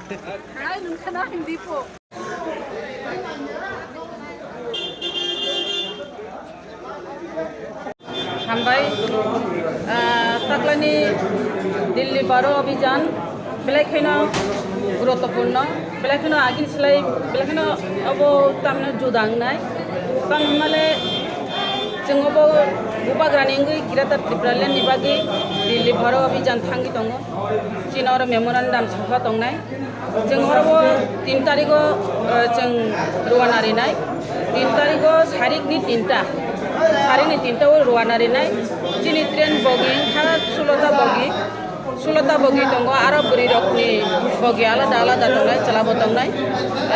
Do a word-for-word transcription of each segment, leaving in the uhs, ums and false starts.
Hai, nungkhana hindi po. Hambai, ah, taklani Delhi Bharo Abhijan belai kheno guruttopurno, belai kheno agini slai, belai kheno abo tamno juda wngnai. Tamo hwnmale chwng obo bubagrani wngwi Greater Tipraland ni bagwi Delhi Bharo Abhijan thangwi tongo. Chini oro memorandum sokha tongnai. Chwng oro o tin tarigo, eh, chwng ruana rinai. Tin tarigo sarikni tinta. Sarikni tinta o ruana rinai. Chini train bogi wngkha sulota bogi. Sulota bogi tongo, aro bwrwi rokni bogi alada alada tongnai, chwla bo tongnai.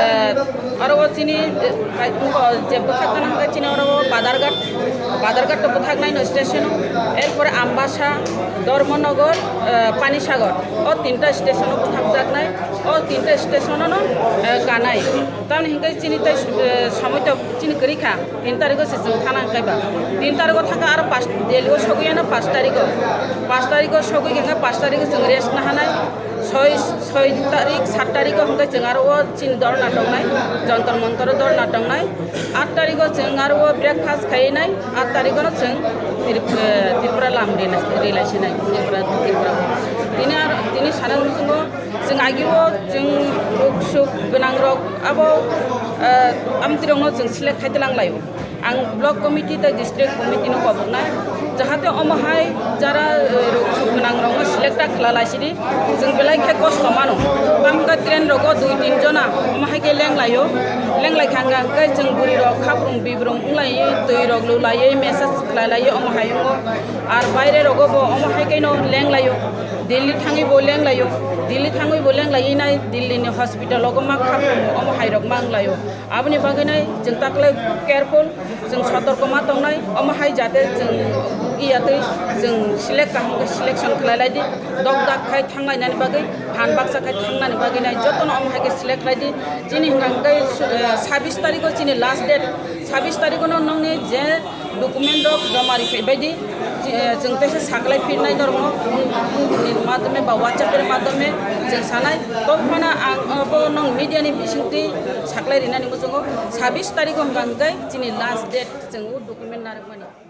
Eh, aro o chini, eh, hai, je bwkhak gwnang khe chini oro o Badarghat, Badarghat to bwthaknai no station o. Erpore Ambasa, Dharmanagar, eh, Panisagar. O tinta station o bwthakjaknai. O tinta station o no, eh, kanai. Tamni hinkhe chini tai, eh, somoi to chini kwrwi kha. Tin tarigo se chwng thana hinkhe ba. Tin tarigo thangkha aro pas, Delhi o sogwi ano pas tarigo. Pas tarigo sogwi khe pas tarigo chwng rest nahanai. Soi, soi tarik, sat tarigo hinkhe chwng aro o chini dorna tongnai. Jontor Montor o dorna tongnai. At tarigo chwng aro o breakfast khainai. At tarigo no chwng Trip-, eh, Tripura lam rilai, rilai sinai. Tripura, Tripura. Tini aro, tini sana muchungo Chwng agio chwng rok suk gwnang rok abo, eh, amtwi rokno chwng select khai tlang laio. Ang block committee tei district committee no koboknai, jahate omo hai jara, eh, rok suk gwnang rokno select ta khwla lai sidi, chwng belai khe kosto mano. Tamo khe train rogo dui tin jona omo hai khe leng laio, leng lai kha hwnkhe chwng bwrwi rok khaprung bibrung wng laiwi twi rok lu laiwi message khwlai laio omo hai wngo. Ar baire rogo bo omo hai khe no leng laio. Delhi thangwi bo leng laio. Delhi thangwi bo leng laiwi nai, Delhi ni hospital o ma kha omo hai rok mang laio. Aboni bagwi nai chwng taklai careful, chwng sotorko ma tongnai, omo hai jate chwng iya twi chwng select kaham khe selection khlai lai di. Dok dak khai thang lainani bagwi, phan baksa khai thang nani bagwi nai jotono omo hai khe select lai di. Chini hwnkha hwnkhe, eh, sabis tarikh o chini last date. Sabis tarikh o no nongni je document rok joma ri phai bai di, eh, chwng teisa saklai phirnai norokno phone, phone ni madhyome ba WhatsApp ni madhyome chwng sanai. Tobphano ang abo nong media ni bisingtwi saklai rinani muchungo. Sabis tarikh o hwnkha hwnkhe chini last date chwng o document narwkmani.